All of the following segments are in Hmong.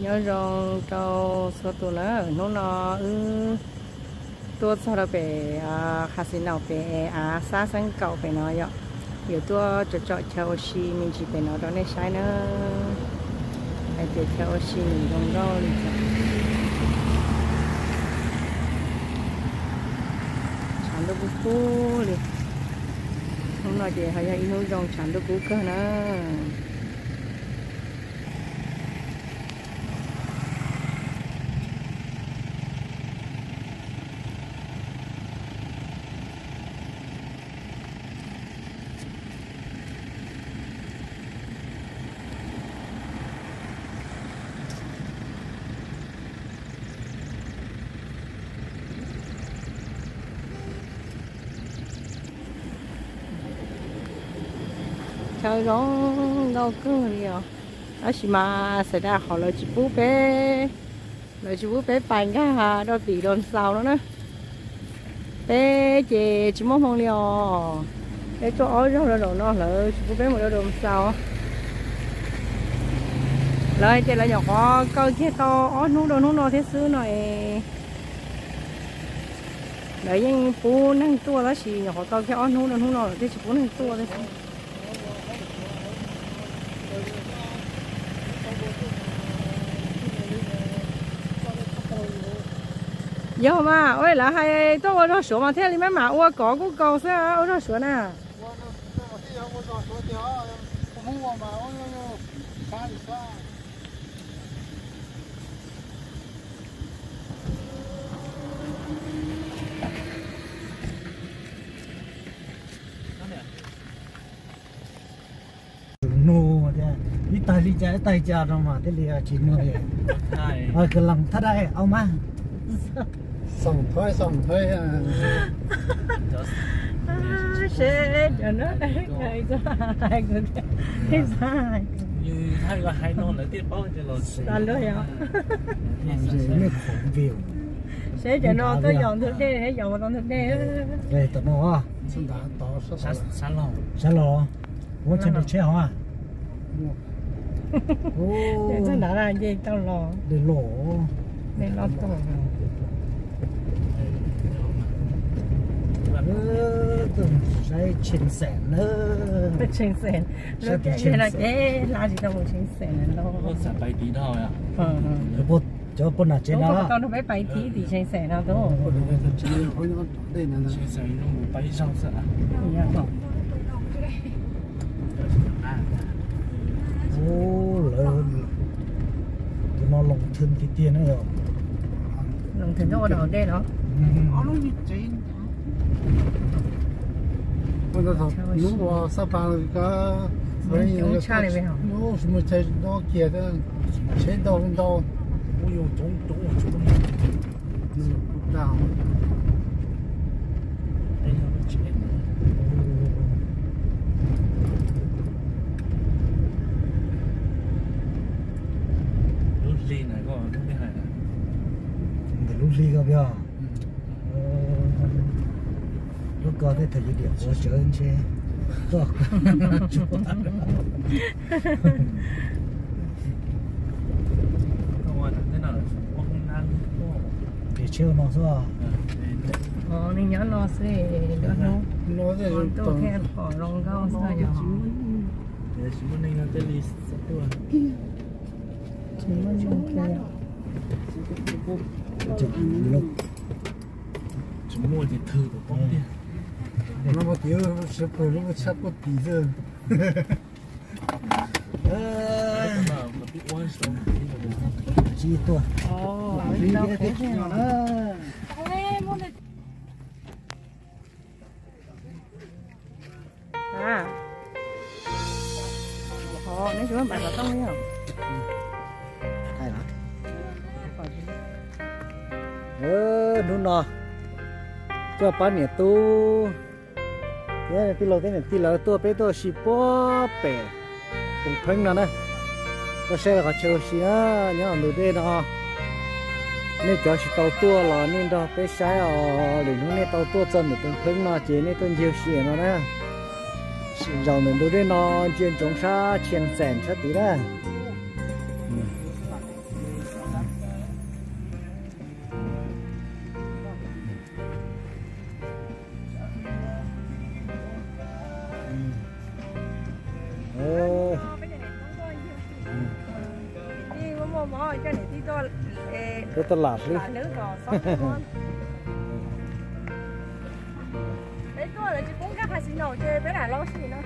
Nyob zoo rau txhua tus na, hnub no wb tuaj txog rau pem Casino pem av Xab Xeeb Kaum pem no yom. Yuav tuaj tsom tsom chaw ua si me ntsis pem no rau nej saib na, hais tias chaw ua si nws zoo nkauj li cas. Tshav ntuj kub kub li. Hnub no ces ho yog ib hnub zoo tshav ntuj kub kawg na. Chaw zoo nkauj kawg li os. Tab sis mas xav tias qhov lawv tsis pub peb, lawv tsis pub peb pais nkag rau tim Downtown no na. Peb ces tsis muaj hmoo li os. Peb tuaj ob zaug rau zaum no lawv tsis pub peb mus rau Downtown. Lawv hais tias lawv nyuam qhuav kaw kiag tau ob hnub rau hnub no thiab xwb no es. Lawv yeej pub neeg tuaj tab sis nyuam qhuav kaw kiag ob hnub rau hnub no lawv thiaj tsis pub neeg tuaj thiab xwb. Yog mas, ua lawv hais tuaj ua zog Suav mas thiaj li maj mam ua kov kuj kaus xwb, ua zog Suav na. Nug tias ib tag li cas ib tag li cas no mas thiaj li tsis nug. Kws loos thaj dai au mas. Xoom thawj xoom thawj. Seb cov no, seb cov no tuaj yaum ntug dej, yaum tau ntug dej. Sab laug, muab tsheb hov. Txog nrad nce tau los. Dej loj, dej loj tuaj. Saib Tshee Xeem na. Tshee Xeem, lub caij no ces hla tsis tau mus Tshee Xeem lawm. Cov puag nram tsev no tau nrog peb pais thib tim Tshee Xeem no tus. Lawv tus no loos thwm tiag tiag na yom. Loos thwm tuaj ua dog dej los? Hnub ua Xab Pas ko, hnub mus chaw no kiag, tsheb ntau ntau, ua yus coob coob coob. Lub hli na, ntawm lub hli ko peb, lub ko tej thaum yus diam quav tsawv ntshe tuaj tsuag. Nres tsheb ua no xwb. Neeg nyob no xwb, lwm hnub tuaj thiaj pom zoo nkauj xwb yog. Tsis muaj neeg thiaj li tuaj. Tsis muaj neeg thiaj. Tsis muaj ces thwm tom qab tiag. No mas tiv siav pawg lub tshab puag tim xwb. Tsis tuaj. Neb tsis muab npam xov tooj li os. Hnub no coj pab niam tub thiab tij laug thiab niam tij lawv tuaj, peb tuaj ua si puag pem Tooj Pheeb no na. Tuaj saib lawv qhov chaw ua si na, nyob ntug dej no. Nej cov tsis tau tuaj los nej nrog peb saib os, lwm hnub nej tau tuaj txog ntawm Tooj Pheeb no ces nej tuaj ncig ua si no na. Zaum ntawm ntug dej no ntsia ntsoov sab Tshee Xeem sab tid na. Peb cov niam tub lam hlwb. Peb tuaj lawv tsis pub nkag casino ces peb lam los sim no.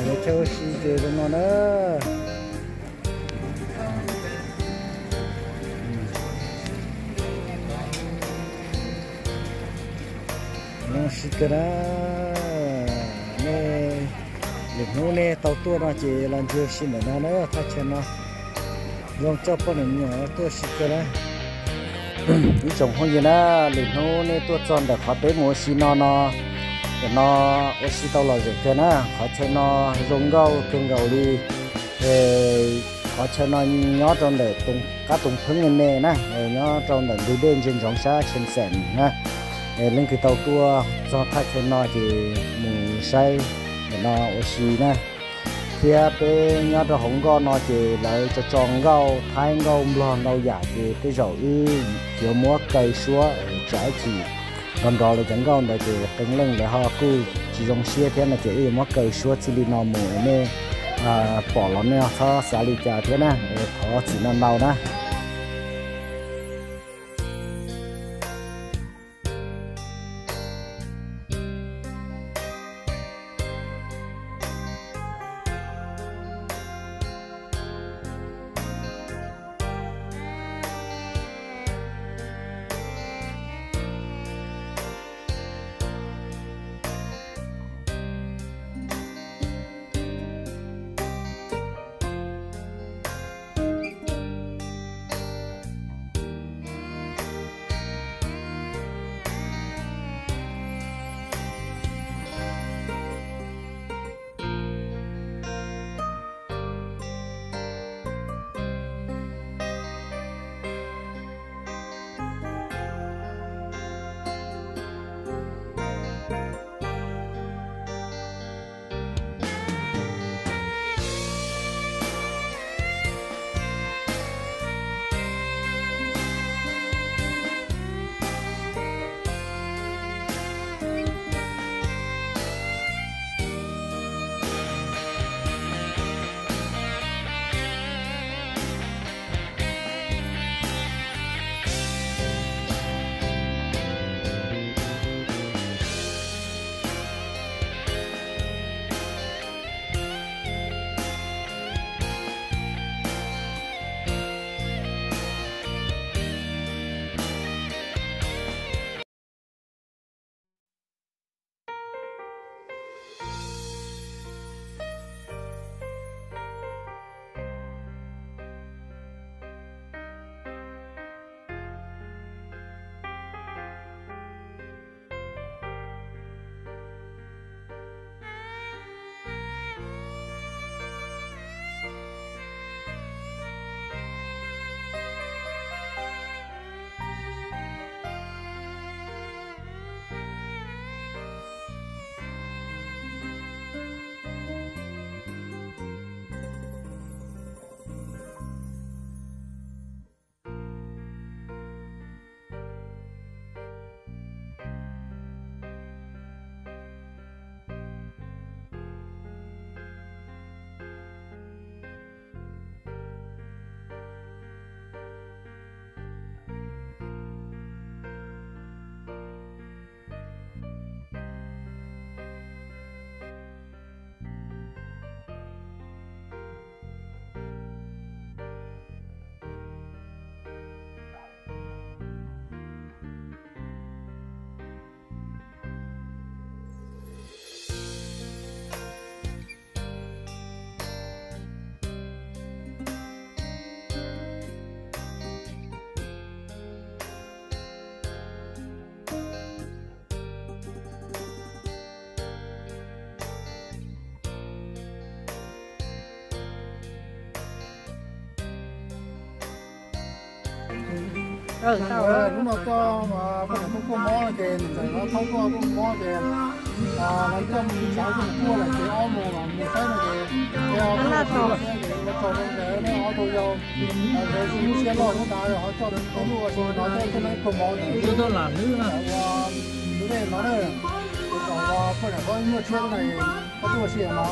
Lawv chaw ua si ces zoo no na. Zoo si kawg na. Nej, lwm hnub nej tau tuaj no ces los ntsia si ntawm no na, thaj chaw no zoo coj poj niam me nyuam tuaj si kawg na. Ib tsoom phooj ywg na, lwm hnub nej tuaj txog ntawm qhov peb mus ua si no no, ntawm no ua si tau lom zem kawg na. Qhov chaw no zoo nkauj kawg nkaus li. Qhov chaw no nyob rau ntawm Qab Toov Pheeb me me na, nyob rau ntawm ntug dej ntsia ntsoov sab Tsheej Xeem na. Leej twg tau tuaj txog thaj chaw no ces mus saib ntawm no ua si na. Thiab peb nyob rau hauv nkoj no ces lawv tso tso nkauj Thaib nkauj Nplog ntau yam ces tej zaum wb yuav muab kaw suab tsam ib chim nrov nrov lawv cov nkauj ntawd ces qee leej lawv ho kuj tsis zoo siab thiab no ces wb yuav muab kaw suab txij li no mus es nej pom los nej txhob xav li cas thiab na, thov txim no ntau na. Hnub no tuaj poj niam tuaj kuaj mob no ces nws txawm los thoob tuaj kuaj mob ces lawv coj mus tsav coj mus kuaj lawm ces ob mus los mus saib no ces ua tsaug rau nkawd ob tug yau, nkawd lub siab loj thiab ntag ho coj lub ua si no thiab coj lub kuaj mob ntawd ua tus dej no na, kom poj niam txhob nyuaj siab na, txhob tuaj ua si no.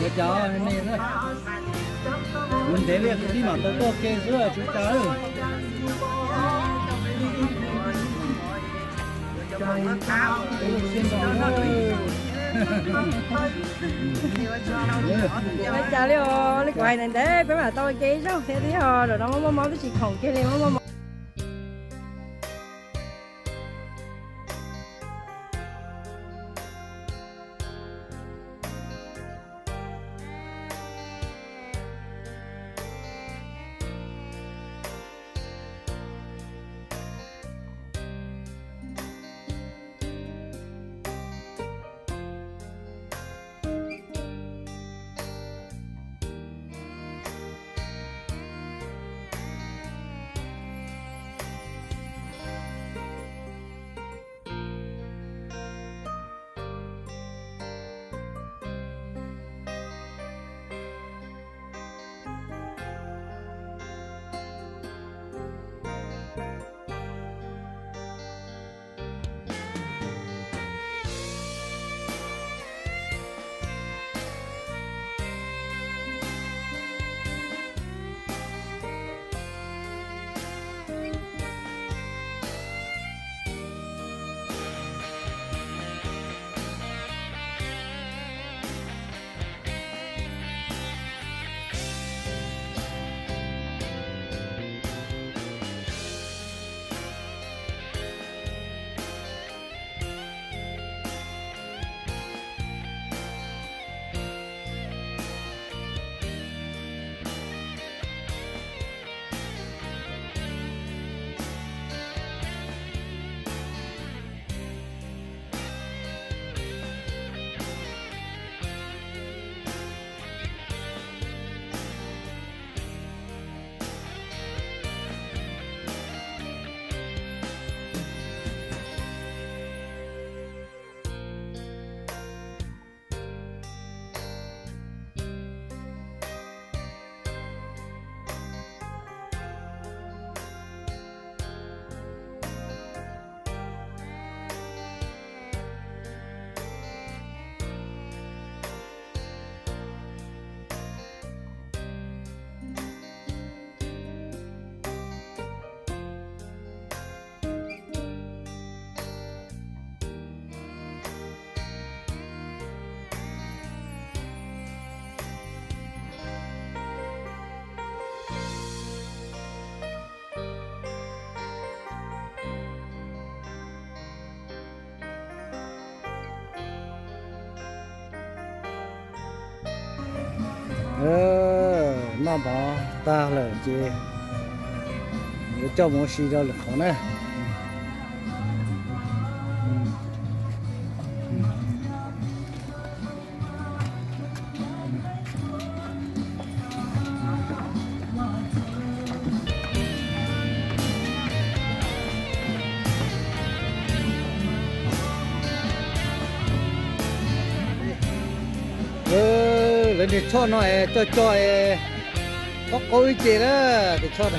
Ua cas ne, kuv ntev li kwv tij mam tau tuaj ke xwb tsis ua cas. Ua cas li os, li kuv hais ntawd peb mam tau ua ke ib zaug thiab twb yog zaum no muaj muaj mob twb tsis khoom kiag li muaj muaj mob. Noj mov tag lawm ces yuav coj mus ua si rau lwm qhov na. Lawv niag tshoj no es coj coj es qaub qaub ib ce na, tus tshoj.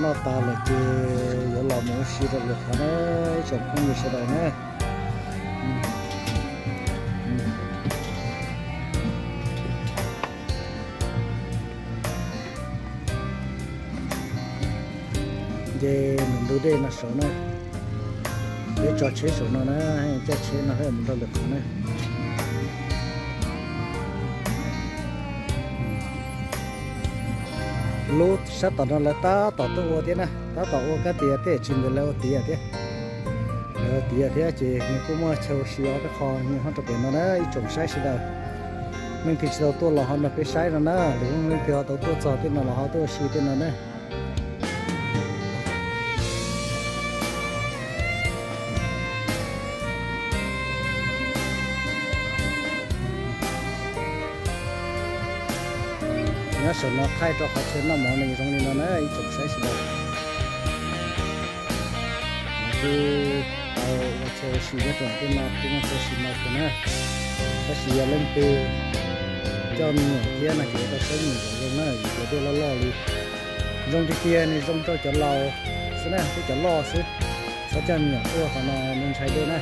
Noj tas lawm ces yuav los mus ua si rau lwm qhov na, ib tsoom phooj ywg sawv daws na. Ces nws ntug dej no saud na, peb tso tsheb saum no na, coj tsheb no mus rau lwm qhov na. Lub sab tom no lawv tab tom tuaj ua thiab na, tab tom ua kab tias tej tsis ntawd lawv ua tiav thiab. Lawv ua tiav thiab ces nws kuj muaj chaw ua si ob peb qho nyob rau pem no na ib tsoom saib sawv daws. Leej twg tsis tau tuaj los ho nrog peb saib no na, leej twg ho tau tuaj txog tej no los ho tuaj ua si tej no na. Nyob saum no thaij rau qhov chaw noj mov nws zoo li no na ib tsoom saib sawv daws. Kuj tau ua chaw ua si nyob rau tej no kuj muaj chaw ua si no kawg na. Tab sis yog leej twg coj me nyuam thiab no ces yuav tau saib me nyuam kom zoo na, vim tias dej loj loj li. Zoo tiag tiag nws zoo rau cov laus xwb na, peb cov loj xwb. Txhob coj me nyuam tuaj qhov no, nws ntshai dej na.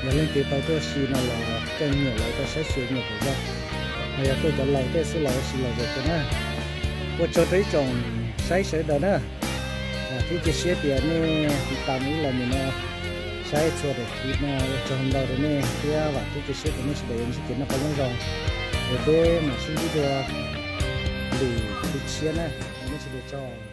Yog leej twg tau tuaj ua si no los coj me nyuam los tau saib xyuas me nyuam kom zoo. Ho yog tuaj cov laus tej xwb los ua si los zoo kawg na. Ua tsaug rau ib tsoom saib sawv daws na. Vam thiab cia siab tias nej tiv tam ib los mus no saib txhua daim clip no ua tsaug ntau rau nej thiab vam thiab cia siab tias nej sawv daws yuav ntsib kev noj qab nyob zoo. Es peb mam sib ntsib dua lwm clip tshiab na. Nej sawv daws tsaug.